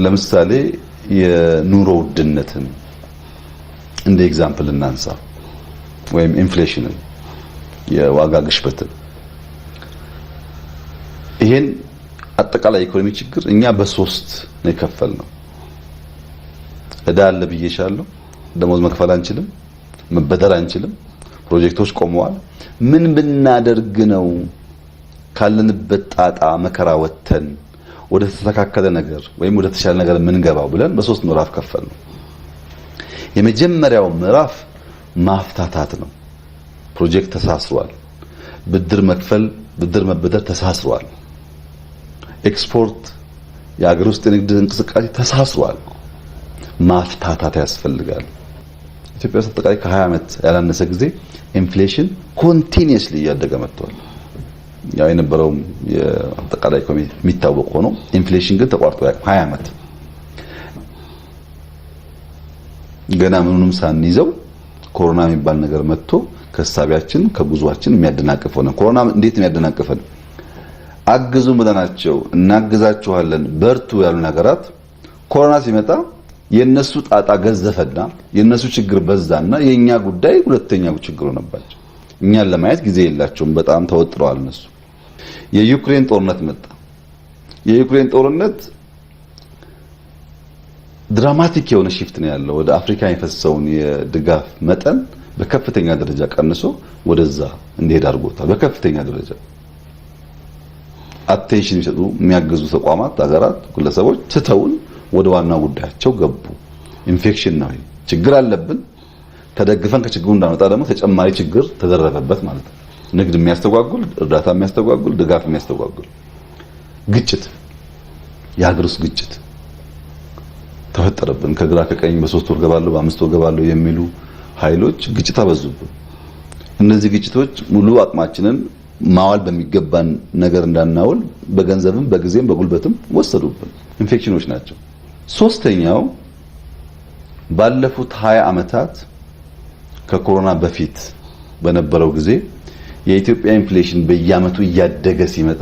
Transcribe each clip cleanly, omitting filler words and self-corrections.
ለምሳሌ የኑሮ ውድነትን እንደ example እናንሳ፣ ወይም inflation ን፣ የዋጋ ግሽበትን። ይሄን አጠቃላይ ኢኮኖሚ ችግር እኛ በሶስት ነው የከፈልነው። እዳ አለ ብዬሻለሁ። ደሞዝ መክፈል አንችልም፣ መበደር አንችልም፣ ፕሮጀክቶች ቆመዋል። ምን ብናደርግ ነው ካለንበት ጣጣ መከራ ወጥተን ወደ ተስተካከለ ነገር ወይም ወደ ተሻለ ነገር የምንገባው ብለን በሶስት ምዕራፍ ከፈልነው። የመጀመሪያው ምዕራፍ ማፍታታት ነው። ፕሮጀክት ተሳስሯል። ብድር መክፈል፣ ብድር መበደር ተሳስሯል። ኤክስፖርት፣ የሀገር ውስጥ የንግድ እንቅስቃሴ ተሳስሯል። ማፍታታት ያስፈልጋል። ኢትዮጵያ ውስጥ አጠቃላይ ከ20 ዓመት ያላነሰ ጊዜ inflation continuously እያደገ መጥቷል። ያው የነበረውም የአጠቃላይ ኢኮኖሚ የሚታወቅ ሆኖ inflation ግን ተቋርጦ አያውቅም። 20 ዓመት ገና ምኑንም ሳንይዘው ኮሮና የሚባል ነገር መጥቶ ከሳቢያችን ከጉዟችን የሚያደናቅፍ ሆነ። ኮሮና እንዴት የሚያደናቅፈን? አግዙን ብለናቸው እናግዛችኋለን በርቱ ያሉን ሀገራት ኮሮና ሲመጣ የነሱ ጣጣ ገዘፈና የነሱ ችግር በዛና የኛ ጉዳይ ሁለተኛው ችግር ሆነባቸው። እኛን ለማየት ጊዜ የላቸውም። በጣም ተወጥረዋል እነሱ። የዩክሬን ጦርነት መጣ። የዩክሬን ጦርነት dramatic የሆነ shift ነው ያለው። ወደ አፍሪካ የሚፈሰውን የድጋፍ መጠን በከፍተኛ ደረጃ ቀንሶ ወደዛ እንዲሄድ አድርጎታል። በከፍተኛ ደረጃ attention የሚሰጡ የሚያግዙ ተቋማት፣ ሀገራት፣ ግለሰቦች ትተውን ወደ ዋናው ጉዳያቸው ገቡ። ኢንፌክሽን ነው፣ ችግር አለብን። ተደግፈን ከችግሩ እንዳንወጣ ደግሞ ተጨማሪ ችግር ተደረበበት ማለት ነው። ንግድ የሚያስተጓጉል፣ እርዳታ የሚያስተጓጉል፣ ድጋፍ የሚያስተጓጉል ግጭት፣ የሀገር ውስጥ ግጭት ተፈጠረብን። ከግራ ከቀኝ በሶስት ወር ገባለሁ በአምስት ወር ገባለሁ የሚሉ ኃይሎች ግጭት አበዙብን። እነዚህ ግጭቶች ሙሉ አቅማችንን ማዋል በሚገባን ነገር እንዳናውል በገንዘብም በጊዜም በጉልበትም ወሰዱብን። ኢንፌክሽኖች ናቸው። ሶስተኛው ባለፉት 20 ዓመታት ከኮሮና በፊት በነበረው ጊዜ የኢትዮጵያ inflation በየዓመቱ እያደገ ሲመጣ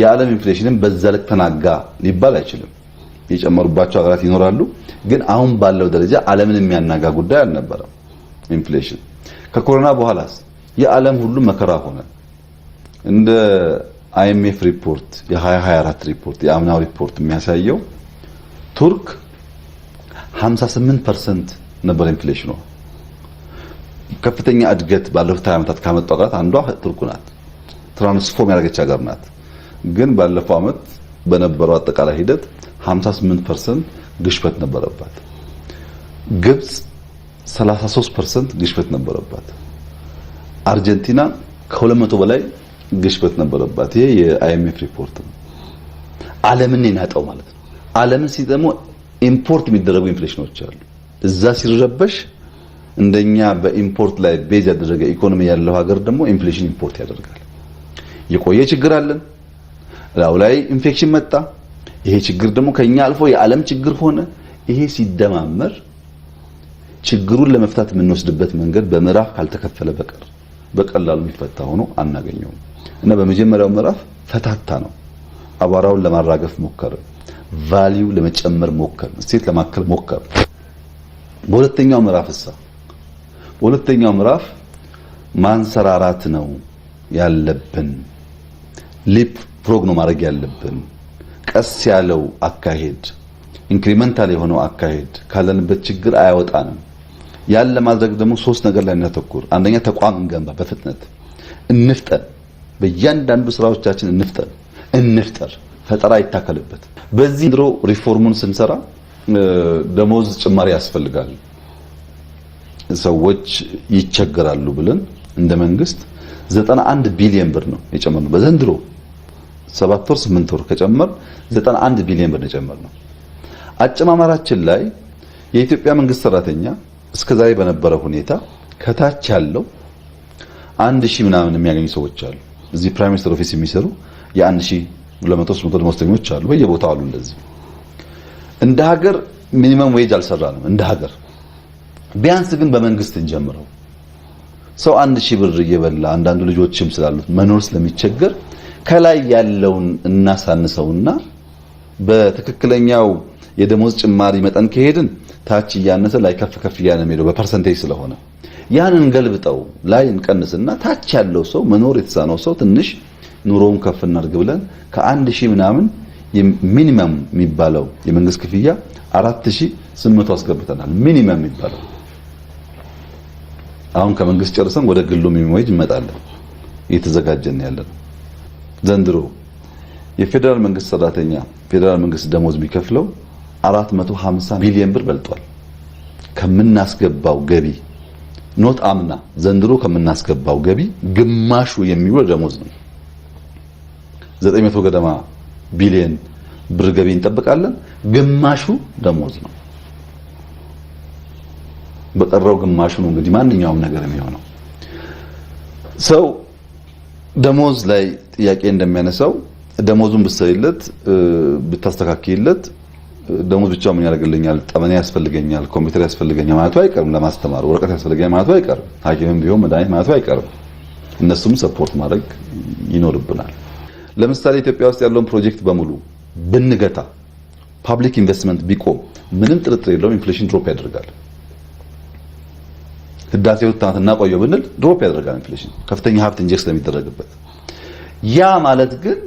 የዓለም inflation ም በዛ ልክ ተናጋ ሊባል አይችልም። የጨመሩባቸው ሀገራት ይኖራሉ፣ ግን አሁን ባለው ደረጃ ዓለምን የሚያናጋ ጉዳይ አልነበረም inflation። ከኮሮና በኋላስ የዓለም ሁሉ መከራ ሆነ። እንደ IMF ሪፖርት የ2024 ሪፖርት የአምናው ሪፖርት የሚያሳየው ቱርክ 58% ነበር inflation ኗ። ከፍተኛ እድገት ባለፉት 20 ዓመታት ካመጡ ሀገራት አንዷ ቱርክ ናት። transform ያደረገች ሀገር ናት። ግን ባለፈው ዓመት በነበረው አጠቃላይ ሂደት 58% ግሽበት ነበረባት። ግብጽ 33% ግሽበት ነበረባት። አርጀንቲና ከ200 በላይ ግሽበት ነበረባት። ይሄ የ IMF ሪፖርት ነው። ዓለምን የናጠው ማለት ነው። ዓለምን ሲ ደግሞ import የሚደረጉ inflation ኖች አሉ። እዛ ሲረበሽ እንደኛ በ import ላይ base ያደረገ ኢኮኖሚ ያለው ሀገር ደግሞ inflation import ያደርጋል። የቆየ ችግር አለን። ላዩ ላይ ኢንፌክሽን መጣ። ይሄ ችግር ደግሞ ከኛ አልፎ የዓለም ችግር ሆነ። ይሄ ሲደማመር ችግሩን ለመፍታት የምንወስድበት መንገድ በምዕራፍ ካልተከፈለ በቀር በቀላሉ የሚፈታ ሆኖ አናገኘውም እና በመጀመሪያው ምዕራፍ ፈታታ ነው። አቧራውን ለማራገፍ ሞከርን። value ለመጨመር ሞከርን። እሴት ለማከል ሞከርን። በሁለተኛው ምዕራፍ እሳ በሁለተኛው ምዕራፍ ማንሰራራት ነው ያለብን። leapfrog ነው ማድረግ ያለብን። ቀስ ያለው አካሄድ incremental የሆነው አካሄድ ካለንበት ችግር አያወጣንም። ያን ለማድረግ ደግሞ ሶስት ነገር ላይ እናተኩር። አንደኛ ተቋም እንገንባ፣ በፍጥነት እንፍጠን። በእያንዳንዱ ስራዎቻችን እንፍጠን፣ እንፍጠር፣ ፈጠራ ይታከልበት። በዚህ ድሮ ሪፎርሙን ስንሰራ ደሞዝ ጭማሪ ያስፈልጋል፣ ሰዎች ይቸገራሉ ብለን እንደ መንግስት 91 ቢሊዮን ብር ነው የጨመርነው። በዘንድሮ 7 ወር 8 ወር ከጨመር 91 ቢሊዮን ብር ነው የጨመርነው። አጨማመራችን ላይ የኢትዮጵያ መንግስት ሰራተኛ እስከዛሬ በነበረ ሁኔታ ከታች ያለው 1000 ምናምን የሚያገኙ ሰዎች አሉ። እዚህ prime minister office የሚሰሩ የ1200 ደመወዝተኞች አሉ፣ በየቦታው አሉ። እንደዚህ እንደ ሀገር minimum wage አልሰራንም እንደ ሀገር። ቢያንስ ግን በመንግስት እንጀምረው። ሰው 1000 ብር እየበላ አንዳንዱ ልጆችም ስላሉት መኖር ስለሚቸገር ከላይ ያለውን እናሳንሰውና በትክክለኛው የደሞዝ ጭማሪ መጠን ከሄድን ታች እያነሰ ላይ ከፍ ከፍ እያለ የሚሄደው በ percentage ስለሆነ ያን እንገልብጠው፣ ላይ እንቀንስና ታች ያለው ሰው መኖር የተሳነው ሰው ትንሽ ኑሮውን ከፍ እናድርግ ብለን ከ1,000 ምናምን minimum የሚባለው የመንግስት ክፍያ 4,800 አስገብተናል። Minimum የሚባለው አሁን ከመንግስት ጨርሰን ወደ ግሉ minimum wage እንመጣለን። እየተዘጋጀን ያለን ዘንድሮ የፌዴራል መንግስት ሰራተኛ ፌዴራል መንግስት ደሞዝ የሚከፍለው 450 ቢሊዮን ብር በልጧል። ከምናስገባው ገቢ not አምና ዘንድሮ ከምናስገባው ገቢ ግማሹ የሚውል ደሞዝ ነው። 900 ገደማ ቢሊዮን ብር ገቢ እንጠብቃለን። ግማሹ ደሞዝ ነው። በቀረው ግማሹ ነው እንግዲህ ማንኛውም ነገር የሚሆነው። ሰው ደሞዝ ላይ ጥያቄ እንደሚያነሳው ደሞዙን ብትሰሪለት ብታስተካክይለት ደሞዝ ብቻ ምን ያደርግልኛል፣ ጠመኔ ያስፈልገኛል፣ ኮምፒውተር ያስፈልገኛል ማለቱ አይቀርም። ለማስተማር ወረቀት ያስፈልገኛል ማለቱ አይቀርም። ሐኪምም ቢሆን መድኃኒት ማለቱ አይቀርም። እነሱም support ማድረግ ይኖርብናል። ለምሳሌ ኢትዮጵያ ውስጥ ያለውን ፕሮጀክት በሙሉ ብንገታ፣ public investment ቢቆም ምንም ጥርጥር የለውም inflation drop ያደርጋል። ህዳሴ 2 ዓመት እናቆየው ብንል drop ያደርጋል inflation ከፍተኛ ሀብት inject ስለሚደረግበት። ያ ማለት ግን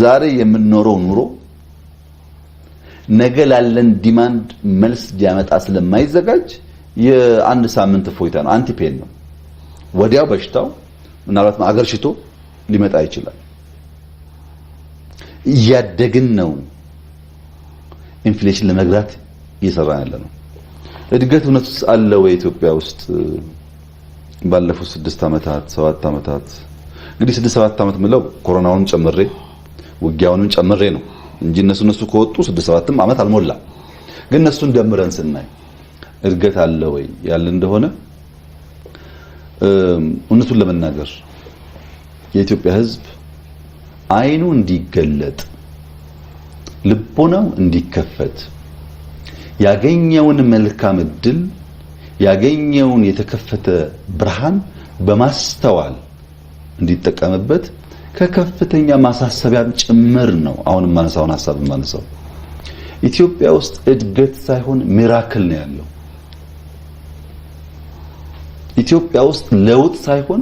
ዛሬ የምንኖረው ኑሮ ነገ ላለን demand መልስ ሊያመጣ ስለማይዘጋጅ የአንድ ሳምንት እፎይታ ነው፣ anti-pain ነው። ወዲያው በሽታው ምናልባት አገርሽቶ ሊመጣ ይችላል። እያደግን ነው። Inflation ለመግራት እየሰራን ያለ ነው። እድገት እውነት አለ ወይ ኢትዮጵያ ውስጥ? ባለፉት 6 ዓመታት 7 ዓመታት፣ እንግዲህ 6 7 ዓመት ምለው ኮሮናውንም ጨምሬ ውጊያውንም ጨምሬ ነው እንጂ እነሱ ከወጡ 6 7ም ዓመት አልሞላም። ግን እነሱን ደምረን ስናይ እድገት አለ ወይ ያለ እንደሆነ እውነቱን ለመናገር የኢትዮጵያ ሕዝብ አይኑ እንዲገለጥ፣ ልቦናው እንዲከፈት፣ ያገኘውን መልካም እድል ያገኘውን የተከፈተ ብርሃን በማስተዋል እንዲጠቀምበት ከከፍተኛ ማሳሰቢያም ጭምር ነው። አሁን የማነሳውን ሀሳብ የማነሳው ኢትዮጵያ ውስጥ እድገት ሳይሆን miracle ነው ያለው። ኢትዮጵያ ውስጥ ለውጥ ሳይሆን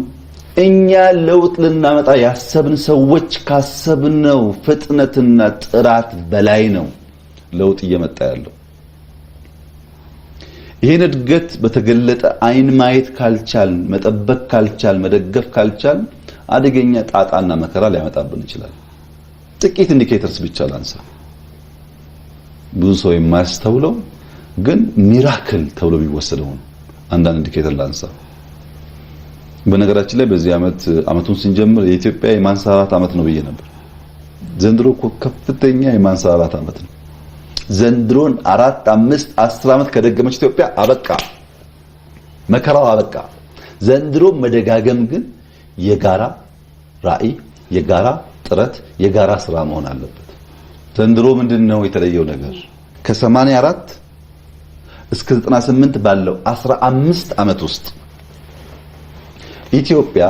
እኛ ለውጥ ልናመጣ ያሰብን ሰዎች ካሰብነው ፍጥነትና ጥራት በላይ ነው ለውጥ እየመጣ ያለው። ይህን እድገት በተገለጠ አይን ማየት ካልቻል፣ መጠበቅ ካልቻል፣ መደገፍ ካልቻል አደገኛ ጣጣና መከራ ሊያመጣብን ይችላል። ጥቂት indicators ብቻ ላንሳ። ብዙ ሰው የማያስተውለው ግን miracle ተብሎ የሚወሰደው አንዳንድ indicator ላንሳ። በነገራችን ላይ በዚህ ዓመት ዓመቱን ስንጀምር የኢትዮጵያ የማንሰራራት ዓመት ነው ብዬ ነበር። ዘንድሮ እኮ ከፍተኛ የማንሰራራት ዓመት ነው። ዘንድሮን 4፣ 5፣ 10 ዓመት ከደገመች ኢትዮጵያ አበቃ፣ መከራው አበቃ። ዘንድሮ መደጋገም ግን የጋራ ራዕይ፣ የጋራ ጥረት፣ የጋራ ስራ መሆን አለበት። ዘንድሮ ምንድን ነው የተለየው ነገር? ከ84 እስከ 98 ባለው 15 ዓመት ውስጥ ኢትዮጵያ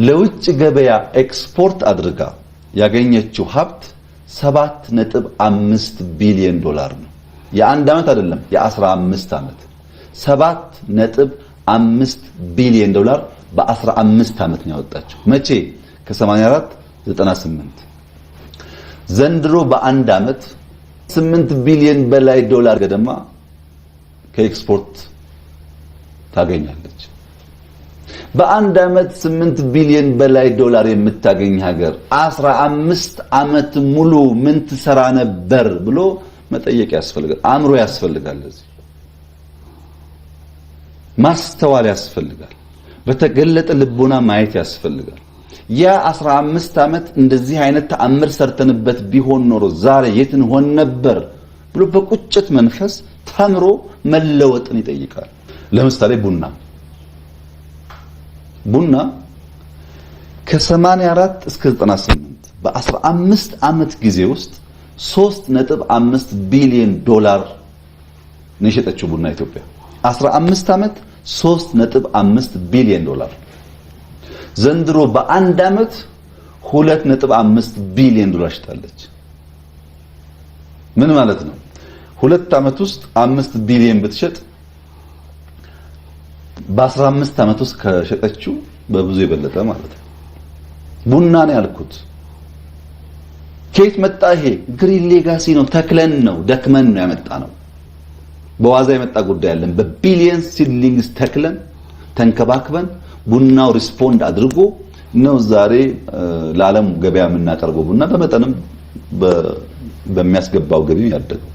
ለውጭ ገበያ ኤክስፖርት አድርጋ ያገኘችው ሀብት 7.5 ቢሊዮን ዶላር ነው። የአንድ ዓመት አይደለም፣ የ15 ዓመት 7.5 ቢሊዮን ዶላር በ15 ዓመት ነው ያወጣችው። መቼ? ከ84 98። ዘንድሮ በአንድ ዓመት 8 ቢሊዮን በላይ ዶላር ገደማ ከኤክስፖርት ታገኛለች። በአንድ ዓመት 8 ቢሊዮን በላይ ዶላር የምታገኝ ሀገር 15 ዓመት ሙሉ ምን ትሰራ ነበር ብሎ መጠየቅ ያስፈልጋል። አእምሮ ያስፈልጋል። ለዚህ ማስተዋል ያስፈልጋል። በተገለጠ ልቦና ማየት ያስፈልጋል። ያ 15 ዓመት እንደዚህ አይነት ተአምር ሰርተንበት ቢሆን ኖሮ ዛሬ የት እንሆን ነበር ብሎ በቁጭት መንፈስ ተምሮ መለወጥን ይጠይቃል። ለምሳሌ ቡና ከ84 እስከ 98 በ15 ዓመት ጊዜ ውስጥ 3.5 ቢሊዮን ዶላር ነው የሸጠችው ቡና ኢትዮጵያ። 15 ዓመት 3.5 ቢሊዮን ዶላር። ዘንድሮ በአንድ ዓመት 2.5 ቢሊዮን ዶላር ሽጣለች። ምን ማለት ነው? 2 ዓመት ውስጥ 5 ቢሊዮን ብትሸጥ በ15 ዓመት ውስጥ ከሸጠችው በብዙ የበለጠ ማለት ነው። ቡና ነው ያልኩት። ከየት መጣ ይሄ? Green legacy ነው። ተክለን ነው፣ ደክመን ነው ያመጣነው። በዋዛ የመጣ ጉዳይ አይደለም። በ billion seedlings ተክለን ተንከባክበን ቡናው respond አድርጎ ነው ዛሬ ለዓለም ገበያ የምናቀርበው ቡና በመጠንም በሚያስገባው ገቢ ያደገው።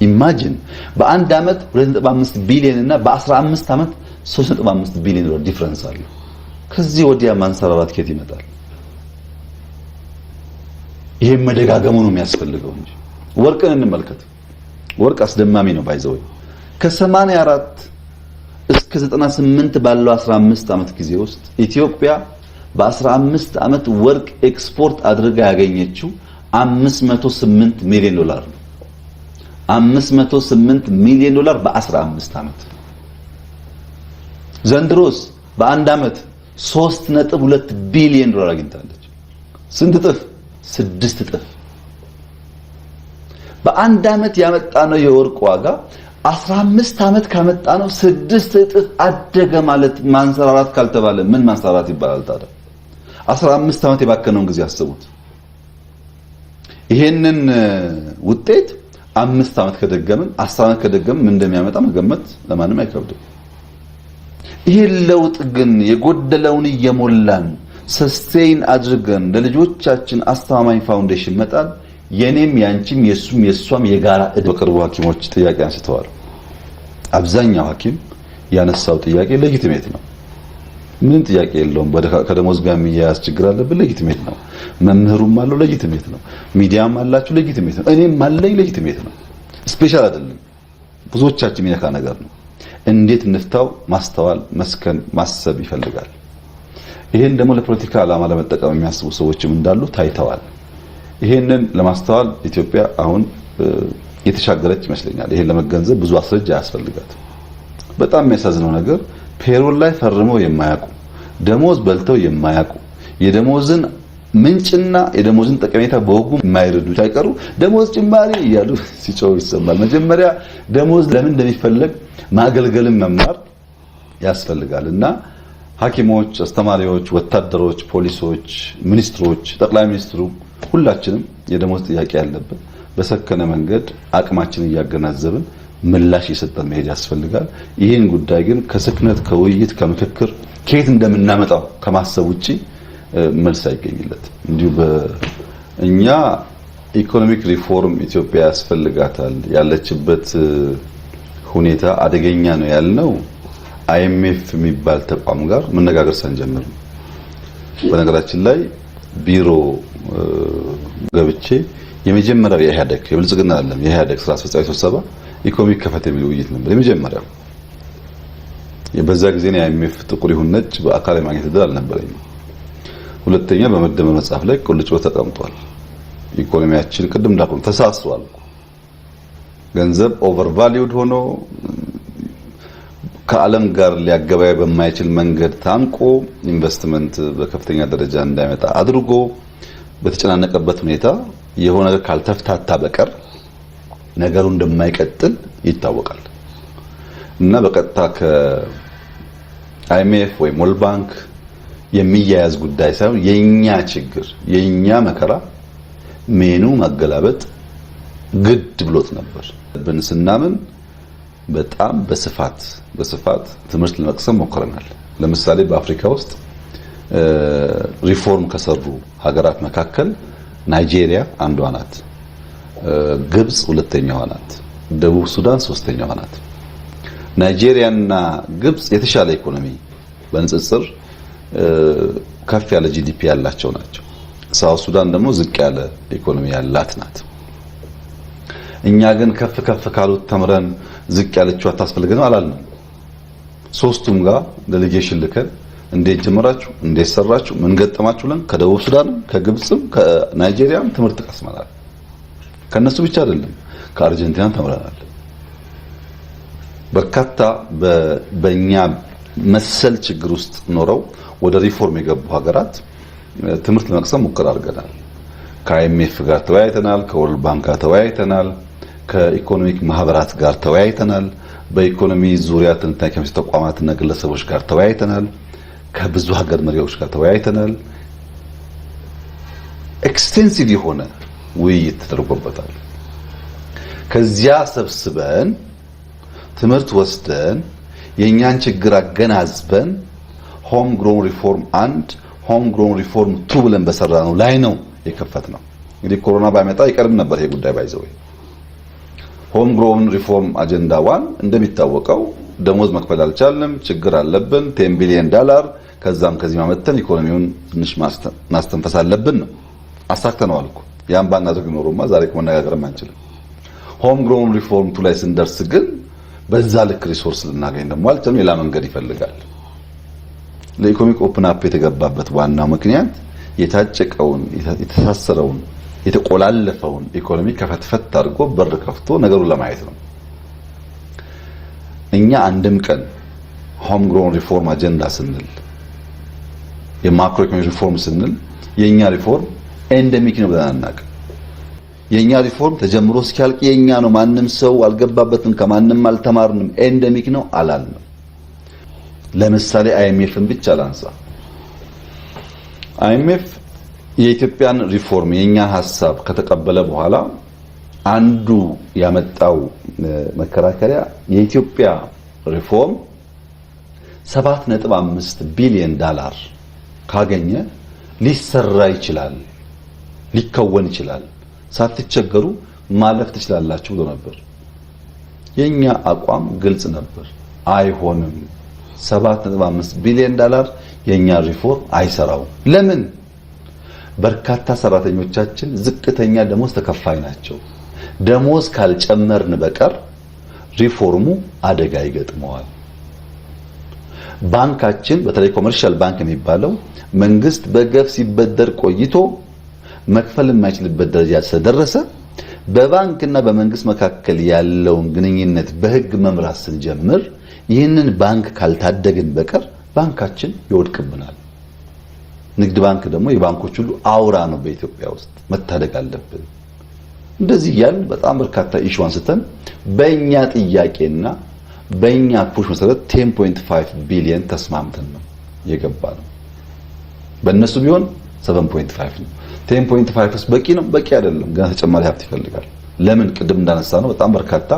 Imagine በአንድ ዓመት 2.5 ቢሊዮን እና በ15 ዓመት 3.5 ቢሊዮን ዶላር difference አለ። ከዚህ ወዲያ ማንሰራራት ከየት ይመጣል? ይሄን መደጋገሙ ነው የሚያስፈልገው እንጂ። ወርቅን እንመልከት። ወርቅ አስደማሚ ነው፣ by the way። ከ84 እስከ 98 ባለው 15 ዓመት ጊዜ ውስጥ ኢትዮጵያ በ15 ዓመት ወርቅ ኤክስፖርት አድርጋ ያገኘችው 508 ሚሊዮን ዶላር ነው። 508 ሚሊዮን ዶላር በ15 ዓመት። ዘንድሮስ በአንድ ዓመት 3.2 ቢሊዮን ዶላር አግኝታለች። ስንት እጥፍ? 6 እጥፍ። በአንድ ዓመት ያመጣነው የወርቅ ዋጋ 15 ዓመት ካመጣነው 6 እጥፍ አደገ ማለት ማንሰራራት ካልተባለ ምን ማንሰራራት ይባላል ታዲያ? 15 ዓመት የባከነውን ጊዜ አስቡት። ይሄንን ውጤት 5 ዓመት ከደገምን፣ 10 ዓመት ከደገምን ምን እንደሚያመጣ መገመት ለማንም አይከብድም። ይሄን ለውጥ ግን የጎደለውን እየሞላን sustain አድርገን ለልጆቻችን አስተማማኝ foundation መጣል የኔም ያንቺም የሱም የሷም የጋራ። በቅርቡ ሐኪሞች ጥያቄ አንስተዋል። አብዛኛው ሐኪም ያነሳው ጥያቄ legitimate ነው። ምንም ጥያቄ የለውም። ከደሞዝ ጋር የሚያያዝ ችግር አለብን፣ legitimate ነው። መምህሩም አለው፣ legitimate ነው። ሚዲያም አላችሁ፣ legitimate ነው። እኔም አለኝ፣ legitimate ነው። Special አይደለም። ብዙዎቻችን የሚነካ ነገር ነው። እንዴት እንፍታው? ማስተዋል፣ መስከን፣ ማሰብ ይፈልጋል። ይሄን ደግሞ ለፖለቲካ ዓላማ ለመጠቀም የሚያስቡ ሰዎችም እንዳሉ ታይተዋል። ይሄንን ለማስተዋል ኢትዮጵያ አሁን የተሻገረች ይመስለኛል። ይሄን ለመገንዘብ ብዙ አስረጅ አያስፈልጋትም። በጣም የሚያሳዝነው ነገር payroll ላይ ፈርመው የማያውቁ፣ ደሞዝ በልተው የማያውቁ፣ የደሞዝን ምንጭና የደሞዝን ጠቀሜታ በወጉ የማይረዱ ሳይቀሩ ደሞዝ ጭማሪ እያሉ ሲጮሁ ይሰማል። መጀመሪያ ደሞዝ ለምን እንደሚፈለግ ማገልገልን መማር ያስፈልጋል እና ሐኪሞች፣ አስተማሪዎች፣ ወታደሮች፣ ፖሊሶች፣ ሚኒስትሮች፣ ጠቅላይ ሚኒስትሩ፣ ሁላችንም የደሞዝ ጥያቄ ያለብን በሰከነ መንገድ አቅማችንን እያገናዘብን ምላሽ እየሰጠን መሄድ ያስፈልጋል። ይህን ጉዳይ ግን ከስክነት፣ ከውይይት፣ ከምክክር፣ ከየት እንደምናመጣው ከማሰብ ውጪ መልስ አይገኝለት። እንዲሁ በእኛ economic reform ኢትዮጵያ ያስፈልጋታል፣ ያለችበት ሁኔታ አደገኛ ነው ያልነው IMF የሚባል ተቋም ጋር መነጋገር ሳንጀምር ነው። በነገራችን ላይ ቢሮ ገብቼ የመጀመሪያው የኢህአዴግ፣ የብልጽግና አይደለም፣ የኢህአዴግ ስራ አስፈጻሚ ስብሰባ ኢኮኖሚ ከፈት የሚል ውይይት ነበር የመጀመሪያው። በዛ ጊዜ ነው የ IMF ጥቁር ይሁን ነጭ በአካል የማግኘት እድል አልነበረኝም። ሁለተኛ በመደመር መጽሐፍ ላይ ቁልጭ ብሎ ተቀምጧል። ኢኮኖሚያችን ቅድም እንዳልኩ ተሳስሯል። ገንዘብ overvalued ሆኖ ከዓለም ጋር ሊያገበያ በማይችል መንገድ ታንቆ ኢንቨስትመንት በከፍተኛ ደረጃ እንዳይመጣ አድርጎ በተጨናነቀበት ሁኔታ የሆነ ነገር ካልተፍታታ በቀር ነገሩ እንደማይቀጥል ይታወቃል። እና በቀጥታ ከ IMF ወይም World Bank የሚያያዝ ጉዳይ ሳይሆን የኛ ችግር፣ የኛ መከራ ሜኑ ማገላበጥ ግድ ብሎት ነበር። ብን ስናምን በጣም በስፋት በስፋት ትምህርት ለመቅሰም ሞክረናል። ለምሳሌ በአፍሪካ ውስጥ ሪፎርም ከሰሩ ሀገራት መካከል ናይጄሪያ አንዷ ናት። ግብጽ ሁለተኛዋ ናት። ደቡብ ሱዳን ሶስተኛዋ ናት። ናይጄሪያና ግብጽ የተሻለ ኢኮኖሚ፣ በንጽጽር ከፍ ያለ GDP ያላቸው ናቸው። South Sudan ደግሞ ዝቅ ያለ ኢኮኖሚ ያላት ናት። እኛ ግን ከፍ ከፍ ካሉት ተምረን ዝቅ ያለችው አታስፈልገንም አላልንም። ሶስቱም ጋር delegation ልከን እንዴት ጀመራችሁ፣ እንዴት ሰራችሁ፣ ምን ገጠማችሁ ብለን ከደቡብ ሱዳንም ከግብጽም ከናይጄሪያም ትምህርት ቀስመናል። ከነሱ ብቻ አይደለም፣ ከአርጀንቲና ተምረናል። በርካታ በእኛ መሰል ችግር ውስጥ ኖረው ወደ ሪፎርም የገቡ ሀገራት ትምህርት ለመቅሰም ሙከራ አድርገናል። ከ IMF ጋር ተወያይተናል፣ ከ World Bank ጋር ተወያይተናል፣ ከ economic ማህበራት ጋር ተወያይተናል፣ በኢኮኖሚ ዙሪያ ትንታኔ ከሚሰጡ ተቋማትና ግለሰቦች ጋር ተወያይተናል፣ ከብዙ ሀገር መሪዎች ጋር ተወያይተናል። Extensive የሆነ ውይይት ተደርጎበታል። ከዚያ ሰብስበን ትምህርት ወስደን የእኛን ችግር አገናዝበን home grown reform 1፣ home grown reform 2 ብለን በሰራነው ላይ ነው የከፈትነው። እንግዲህ ኮሮና ባይመጣ ይቀርም ነበር ይሄ ጉዳይ፣ by the way። Home grown reform agenda 1 እንደሚታወቀው ደሞዝ መክፈል አልቻልንም፣ ችግር አለብን፣ $10 billion ከዛም ከዚህ አምጥተን ኢኮኖሚውን ትንሽ ማስተንፈስ አለብን ነው። አሳክተነዋል እኮ። ያን ባናደርግ ኖሮማ ዛሬ መነጋገርም አንችልም። Home grown reform 2 ላይ ስንደርስ ግን በዛ ልክ resource ልናገኝ ደግሞ አልቻልንም። ሌላ መንገድ ይፈልጋል። ለ economic open up የተገባበት ዋናው ምክንያት የታጨቀውን፣ የተሳሰረውን፣ የተቆላለፈውን ኢኮኖሚ ከፈትፈት አድርጎ በር ከፍቶ ነገሩን ለማየት ነው። እኛ አንድም ቀን home grown reform agenda ስንል፣ የ macro economy reform ስንል የኛ reform endemic ነው ብለን አናውቅም። የኛ ሪፎርም ተጀምሮ እስኪያልቅ የኛ ነው፣ ማንም ሰው አልገባበትም፣ ከማንም አልተማርንም፣ endemic ነው አላልንም። ለምሳሌ IMF ን ብቻ ላንሳ። IMF የኢትዮጵያን ሪፎርም፣ የኛን ሀሳብ ከተቀበለ በኋላ አንዱ ያመጣው መከራከሪያ የኢትዮጵያ ሪፎርም 7.5 ቢሊዮን ዳላር ካገኘ ሊሰራ ይችላል፣ ሊከወን ይችላል፣ ሳትቸገሩ ማለፍ ትችላላችሁ ብሎ ነበር። የኛ አቋም ግልጽ ነበር። አይሆንም፣ 7.5 ቢሊዮን ዳላር የኛ ሪፎርም አይሰራውም። ለምን? በርካታ ሰራተኞቻችን ዝቅተኛ ደሞዝ ተከፋይ ናቸው። ደሞዝ ካልጨመርን በቀር ሪፎርሙ አደጋ ይገጥመዋል። ባንካችን፣ በተለይ commercial bank የሚባለው፣ መንግስት በገፍ ሲበደር ቆይቶ መክፈል የማይችልበት ደረጃ ስለደረሰ በባንክና በመንግስት መካከል ያለውን ግንኙነት በህግ መምራት ስንጀምር ይህንን ባንክ ካልታደግን በቀር ባንካችን ይወድቅብናል። ንግድ ባንክ ደግሞ የባንኮች ሁሉ አውራ ነው በኢትዮጵያ ውስጥ፣ መታደግ አለብን። እንደዚህ እያልን በጣም በርካታ issue አንስተን በእኛ ጥያቄና በእኛ push መሰረት 10.5 ቢሊዮን ተስማምተን ነው የገባነው። በእነሱ ቢሆን 7.5 ነው። 10.5 በቂ ነው? በቂ አይደለም። ገና ተጨማሪ ሀብት ይፈልጋል። ለምን? ቅድም እንዳነሳነው በጣም በርካታ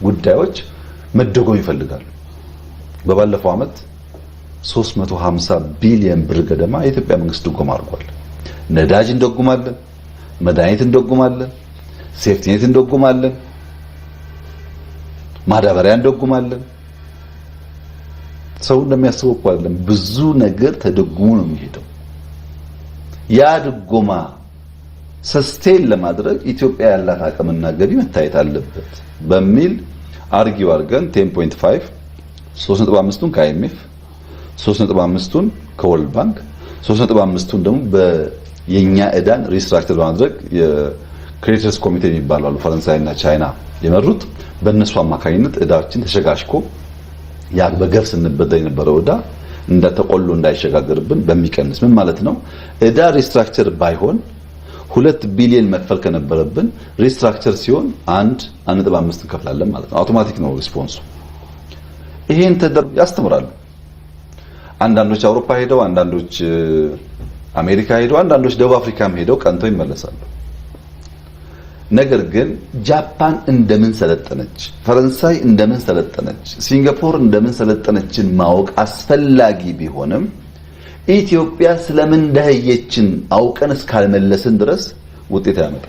ጉዳዮች መደጎም ይፈልጋሉ። በባለፈው ዓመት 350 ቢሊዮን ብር ገደማ የኢትዮጵያ መንግስት ድጎማ አድርጓል። ነዳጅ እንደጉማለን፣ መድኃኒት እንደጉማለን፣ safety net እንደጉማለን፣ ማዳበሪያ እንደጉማለን። ሰው እንደሚያስበው እኮ አይደለም። ብዙ ነገር ተደጉሞ ነው የሚሄደው። ያ ድጎማ sustain ለማድረግ ኢትዮጵያ ያላት አቅምና ገቢ መታየት አለበት በሚል argue አድርገን 10.5፣ 3.5ቱን ከ IMF፣ 3.5ቱን ከ World Bank፣ 3.5ቱን ደግሞ የኛ እዳን restructure በማድረግ የ creditors ኮሚቴ የሚባሉ አሉ፣ ፈረንሳይና ቻይና የመሩት፣ በእነሱ አማካኝነት እዳችን ተሸጋሽጎ ያ በገፍ ስንበደር የነበረው እዳ እንደተቆሎ እንዳይሸጋገርብን በሚቀንስ፣ ምን ማለት ነው? እዳ restructure ባይሆን 2 ቢሊዮን መክፈል ከነበረብን restructure ሲሆን 1.5 እንከፍላለን ማለት ነው። አውቶማቲክ ነው response ኡ። ይሄን ተደር ያስተምራሉ። አንዳንዶች አውሮፓ ሄደው፣ አንዳንዶች አሜሪካ ሄደው፣ አንዳንዶች ደቡብ አፍሪካም ሄደው ቀንተው ይመለሳሉ። ነገር ግን ጃፓን እንደምን ሰለጠነች፣ ፈረንሳይ እንደምን ሰለጠነች፣ ሲንጋፖር እንደምን ሰለጠነችን ማወቅ አስፈላጊ ቢሆንም ኢትዮጵያ ስለምን ደኸየችን አውቀን እስካልመለስን ድረስ ውጤት አያመጣም።